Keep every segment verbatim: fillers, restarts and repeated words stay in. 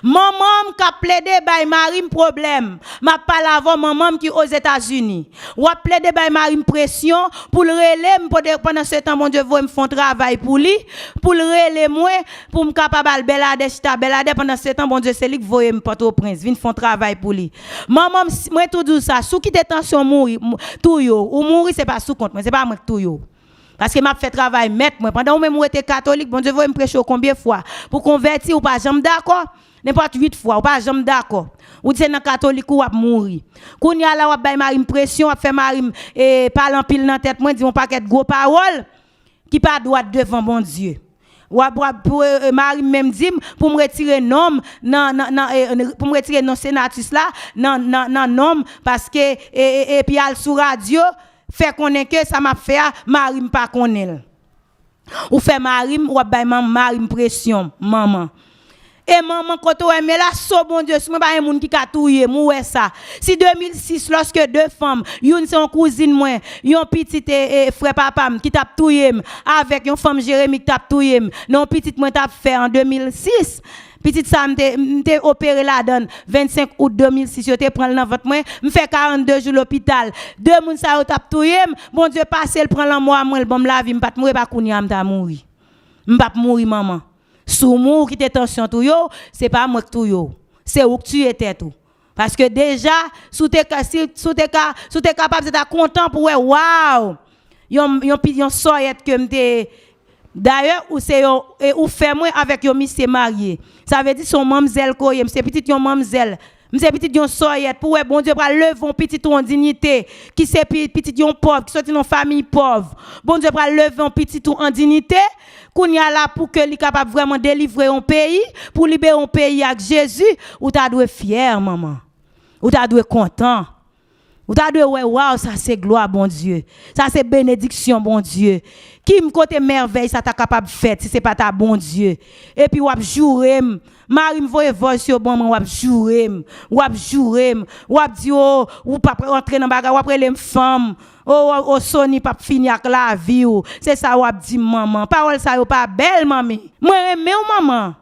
Manman m k ap plede bay mari m pwoblèm. M ap pale avè w, manman m ki Ozetazini. W ap plede bay mari m presyon pou l rele m, pandan, pandan se tan Bondye voye m fè yon travay pou li, pou l rele mwen, pou m kapab al Bèladè, chita Bèladè, pandan se tan Bondye se li k voye m Pòtoprens, vin fè yon travay pou li. Manman m, si, mwen tou di w sa, si w kite tansyon mouri, m-, touye w, ou mouri, se pa sou kont mwen, se pa mwen k touye w. Paske m ap fè travay mèt mwen. Pandan ou menm ou rete katolik, Bondye voye m preche w konbyen fwa. Pou konvèti, ou pa janm dakò. Nenpòt uit fwa, ou pa janm dakò. Ou di se nan katolik ou w ap mouri. Kounye a la, w ap bay mari m presyon, w ap fè mari m, e, pale anpil nan tèt mwen, di yon pakèt gwo pawòl ki pa dwat devan Bondye. W ap, w ap, pou, e, e, mari m menm di m pou m retire non m nan, nan, nan, e, pou m retire non Senatus la nan, nan, nan non m, paske, e, e, epi al sou radyo, fè konnen ke sa m ap fè a, mari m pa konnen l. Ou fè mari m, w ap bay man-, mari m presyon, manman. E manman, kote w wè m ye la, so Bondye, si mwen pa gen moun ki ka touye m, ou wè sa. Si de mil sis, lòske de fanm, youn se yon kouzin mwen, yon pitit, e, e, frè papa m, ki t ap touye m, avèk yon fanm Jeremi ki t ap touye m, nan yon pitit mwen t ap fè an de mil sis, pitit sa, m te, m te opere ladan l vennsenk out de mil sis, yo te pran l nan vant mwen. M fè karannde jou lopital. De moun sa yo t ap touye m. Bondye pase l pran lanmò a mwen, l ban m lavi. M pa t mouri, e pa kounye a m ta mouri. M p ap mouri, manman. Si w mouri, w kite tansyon touye w, se pa mwen k touye w. Se ou k tiye tèt ou. Paske deja, si w te ka, si, si w te ka, si w te kapab, se ta kontan pou wè, waw! Yon, yon, pi- yon sòyèt ke m te, dayè, ou se yon, e ou fè mwen avèk yon misye marye. Sa vle di se yon manmzèl ke w ye, m se pitit yon manmzèl. M se pitit yon sòyèt. Pou wè Bondye pral leve yon pitit ou an diyite, ki se pi- pitit yon pòv, ki soti nan yon fanmi pòv. Bondye pral leve yon pitit ou an diyite, kounye a la pou ke li kapab vrèman delivre yon peyi, pou libere yon peyi ak Jezi, ou ta dwe fyè, manman. Ou ta dwe kontan. Ou ta dwe wè, waw, sa se glwa Bondye. Sa se benediksyon Bondye. Ki m kote mèvèy sa ta kapab fèt si se pa ta Bondye? Epi w ap joure m. Mari m voye voice yo ban mwen, w ap joure m. W ap joure m. W ap di, o, ou p ap rantre nan bagay, w ap rele m fanm. O, o, o, Sony p ap fini ak lavi w. Se sa w ap di m, manman. Pawòl sa yo pa bèl, manmi. Mwen renmen w, manman.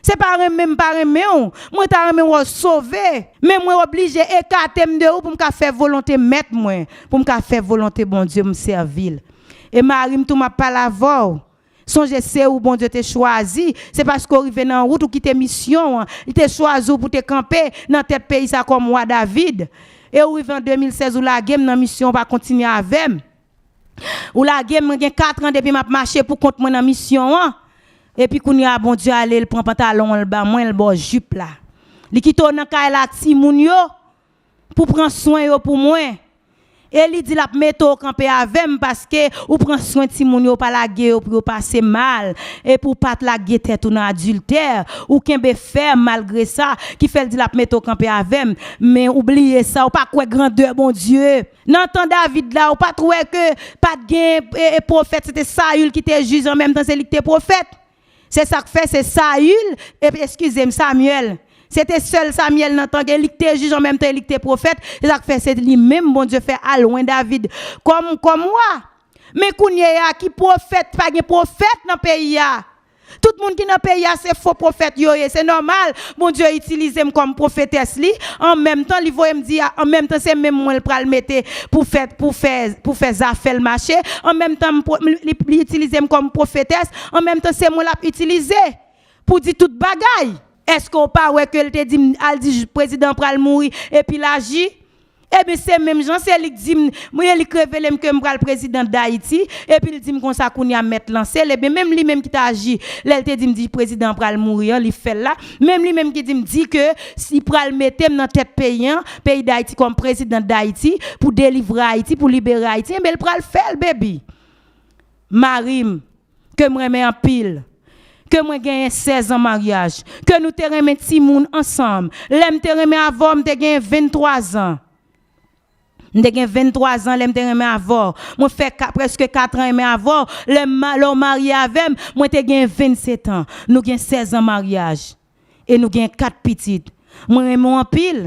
Se pa renmen m pa renmen w. Mwen ta renmen wè w sove. Men mwen oblije ekate m de ou pou m ka fè volonte mèt mwen. Pou m ka fè volonte Bondye, m sèvi l. E mari m tou, m ap pale avè w. Sonje se ou Bondye te chwazi. Se paske w rive nan wout ou kite misyon an. Li te chwazi w pou te kanpe nan tèt peyi sa kòm wa David. E ou rive an de mil sèz, ou lage m nan misyon, ou pa kontinye avè m. Ou lage m, mwen gen kat an depi m ap mache pou kont mwen nan misyon an. Epi kounye a, Bondye ale, l pran pantalon an, l ban mwen, l ba w jip la. Li kite w nan kay la ak timoun yo pou pran swen yo pou mwen. E li di l ap mete w kanpe avè m paske ou pran swen timoun yo, ou pa lage yo pou yo pase mal. Epi ou pa t lage tèt ou nan adiltè. Ou kenbe fèm malgre sa, ki fè l di l ap mete w kanpe avè m. Men ou bliye sa, ou pa kwè grandè Bondye. Nan tan David la, ou pa t wè ke pa t gen, e, e, pwofèt, se te Sayil ki te jij, an menm tan se li ki te pwofèt. Se sa k fè se Sayil, e, eskize m, Samyèl. Se te sèl Samyèl nan tan ke li k te jij, an menm tan e li k te pwofèt. Se sa k fè se li menm Bondye fè al lwen David kòm, kòm wa. Men kounye a, ki pwofèt, pa gen pwofèt nan peyi a. Tout moun ki nan peyi a se fo pwofèt yo ye. Se nòmal, Bondye itilize m kòm pwofetès li. An menm tan, li voye m di, an menm tan, se menm mwen l pral mete pou fè, pou fè, pou fè zafè l mache. An menm tan, m pwo- li, li, li itilize m kòm pwofetès. An menm tan, se mwen l ap itilize pou di tout bagay. Èske w pa wè ke l te di m, al di prezidan pral mouri, epi l aji? Ebyen, se menm jan, se li k di m, mwen, li k revele m ke m pral prezidan Dayiti, epi l di m konsa kounye a m mèt lanse l. Ebyen, menm li menm ki t aji, lè l te di m di prezidan an pral mouri an, li fè l la. Menm li menm ki di m di ke si pral mete m nan tèt peyi an, peyi Dayiti kòm prezidan Dayiti, pou delivre Ayiti, pou libere Ayiti, ebyen, l pral fè l, baby. Mari m, ke m renmen anpil, ke mwen genyen sèz an maryaj, ke nou te renmen timoun ansanm. Lè m te renmen avè w, m te genyen venntwa zan. M te gen venntwa zan lè m te renmen avè w. Mwen fè ka- prèske kat an renmen avè w. Lè m ma- lè w marye avè m, mwen te gen vennsetan. Nou gen sèz an maryaj. E nou gen kat pitit. Mwen renmen w anpil.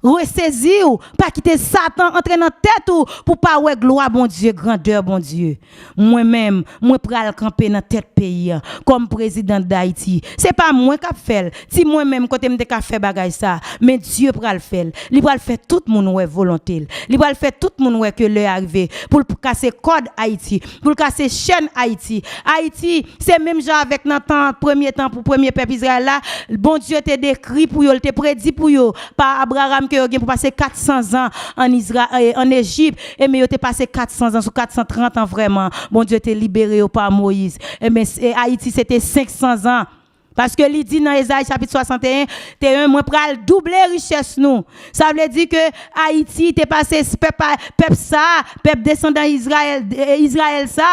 Resezi w, pa kite Satan antre nan tèt ou pou pa wè glwa Bondye, grandè Bondye. Mwen menm, mwen pral kanpe nan tèt peyi a kòm prezidan Dayiti. Se pa mwen k ap fè l. Di mwen menm kote m te ka fè bagay sa. Men Dye pral fè l. Li pral fè tout moun wè volonte l. Li pral fè tout moun wè ke lè a rive pou l kase kòd Ayiti, pou l kase chèn Ayiti. Ayiti, se menm jan avèk nan tan, premye tan pou premye pèp Izrayèl la, Bondye te dekri pou yo, l te predi pou yo pa Abraram ke yo gen pou pase kat san zan an Izra-, eh, an Ejip, e men yo te pase kat san zan, sou kat san trant an vrèman, Bondye te libere yo pa Moyiz. E men, e Ayiti, se te senk san zan. Paske li di nan Ezayi chapit swasanteyen, te en, mwen pral double richès nou. Sa vle di ke Ayiti te pase, pèp, pèp sa, pèp desandan Izrayèl, eh, Izrayèl sa,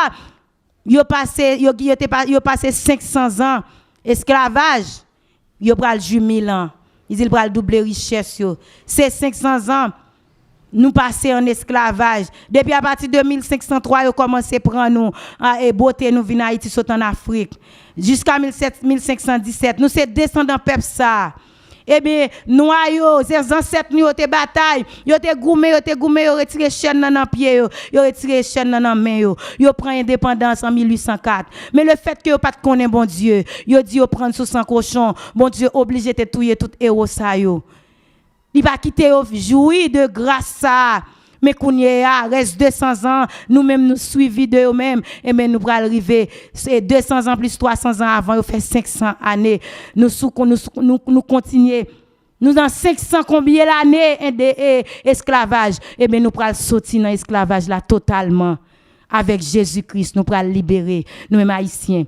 yo pase, yo, yo te pa-, yo pase senk san zan esklavaj, yo pral jwi mil an. Li di l pral double richès yo. Se senk san zan nou pase an esklavaj. Depi apati de mil senk san twa, yo kòmanse pran nou, a, e bote nou vin Ayiti sot an Afrik. Jiska mil sèt, mil senk san disèt, nou se desandan pèp sa. Ebyen, nwa yo, se zansèt nou yo te batay, yo te goumen, yo te goumen, yo retire chèn nan nan pye yo, yo retire chèn nan nan men yo, yo pran endepandans an mil uit san kat. Men lefètke yo pa t konnen Bondye, yo di yo pran n sou san kochon, Bondye oblije te touye tout ewo sa yo. Li pa kite yo jwi de gras sa a. Men kounye a, rès de san zan, nou menm nou swivi de yo menm, enben nou pral rive, se de san zan plis twa san zan avan, yo fè senk san ane. Nou sou, nou sou, nou, nou kontinye. Nou nan senk san konbyen lane, en, de, e, esklavaj. Enben nou pral soti nan esklavaj la totalman. Avèk Jezi Kris, nou pral libere, nou menm Ayisyen.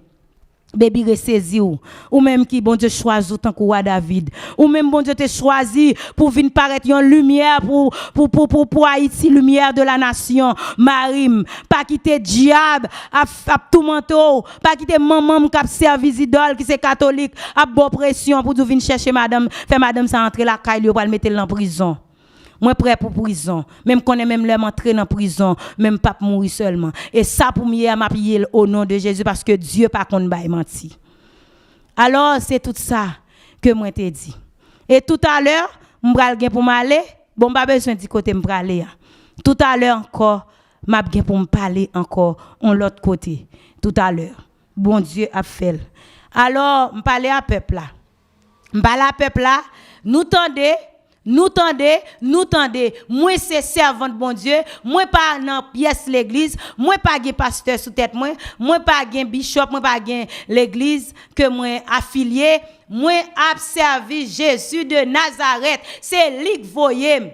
Baby, resezi w. Ou menm ki Bondye chwazi w tankou wa David. Ou menm Bondye te chwazi pou vin parèt yon limyè pou, pou, pou, pou, pou Ayiti, lumière de la nation. Mari m, pa kite dyab ap, ap toumante w. Pa kite manman m k ap sèvi zidòl ki se katolik ap ba w presyon pou di w vin chèche madanm, fè madanm sa antre lakay li, yo pral mete l nan prizon. Mwen prè pou prizon. Men m konnen menm lè m antre nan prizon, men m p ap mouri sèlman. E sa pou m ye a, m ap ye l o non de Jezi, paske Dye pa konn bay manti. Alò, se tout sa ke mwen te di. E toutalè, m pral gen pou m ale. Bon, m pa bezwen di kote m prale a. Toutalè ankò, m ap gen pou m pale ankò on lòt kote. Toutalè, Bondye ap fè l. Alò, m pale a pèp la. M pale a pèp la, nou tande, nou tande, nou tande. Mwen se sèvant Bondye, mwen pa nan pyès legliz, mwen pa gen pastè sou tèt mwen, mwen pa gen bishop, mwen pa gen legliz ke mwen afilye. Mwen ap sèvi Jezi de Nazarèt. Se li k voye m.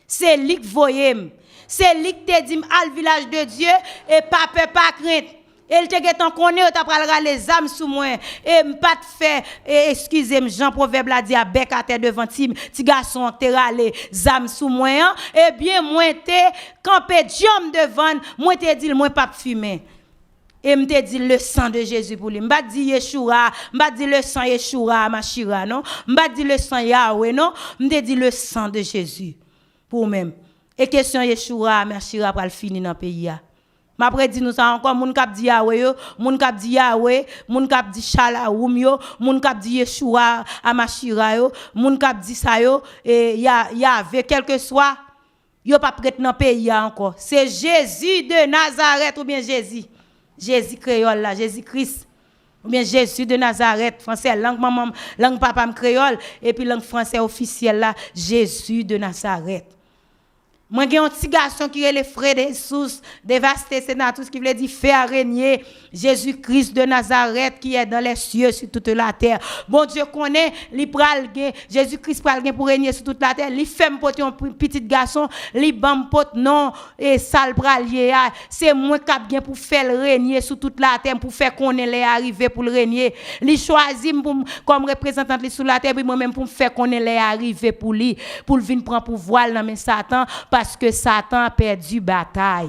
Se li k voye m. Se li k te di m al Vilaj de Dye e pa pè, pa krent. E l te gentan konnen yo ta pral rale zam sou mwen. E m pa t fè, e, eskize m, jan pwovèb la di a, bèk atè devan ti, ti gason an k te rale zam sou mwen an. Ebyen, mwen te kanpe djanm devan l, mwen te di l, mwen p ap fimen. E m te di, le sang de Jésus pou li. M pa t di Yeshua, m pa t di le sang Yeshua Machira, non. M pa t di le sang Yahweh, non. M te di le sang de Jésus pou ou menm. E kesyon Yeshua Machira pral fini nan peyi a. M ap redi nou sa ankò, moun k ap di Yahweh yo, moun k ap di Yahweh, moun k ap di Shalom yo, moun k ap di Yeshua Amashira yo, moun k ap di sa yo, e Ya-, Yahvé, kèlkeswa, yo p ap ret nan peyi a ankò. Se Jezi de Nazarèt oubyen Jezi, Jezi kreyòl la, Jezi Kris. Oubyen Jezi de Nazarèt, fransè, lang manman m, lang papa m kreyòl, epi lang fransè ofisyèl la, Jezi de Nazarèt. Mwen gen yon ti gason ki rele Frede Sous, Devaste Senatus, ki vle di fè a renye, Jezi Kris de Nazarèt, ki è dan lè sye, si tout latè. Bondye konnen li pral gen, Jezi Kris pral gen pou renye sou tout latè. Li fè m pote yon pi-, pitit gason, li ban m pot non, e sa l pral ye a. Se mwen k ap gen pou fè l renye sou tout latè, pou fè konnen lè a rive pou l renye. Li chwazi m pou m, kòm reprezantant li sou latè, epi mwen menm pou m fè konnen lè a rive pou li, pou l vin pran pouvwa l nan men Satan, paske Satan pèdi batay.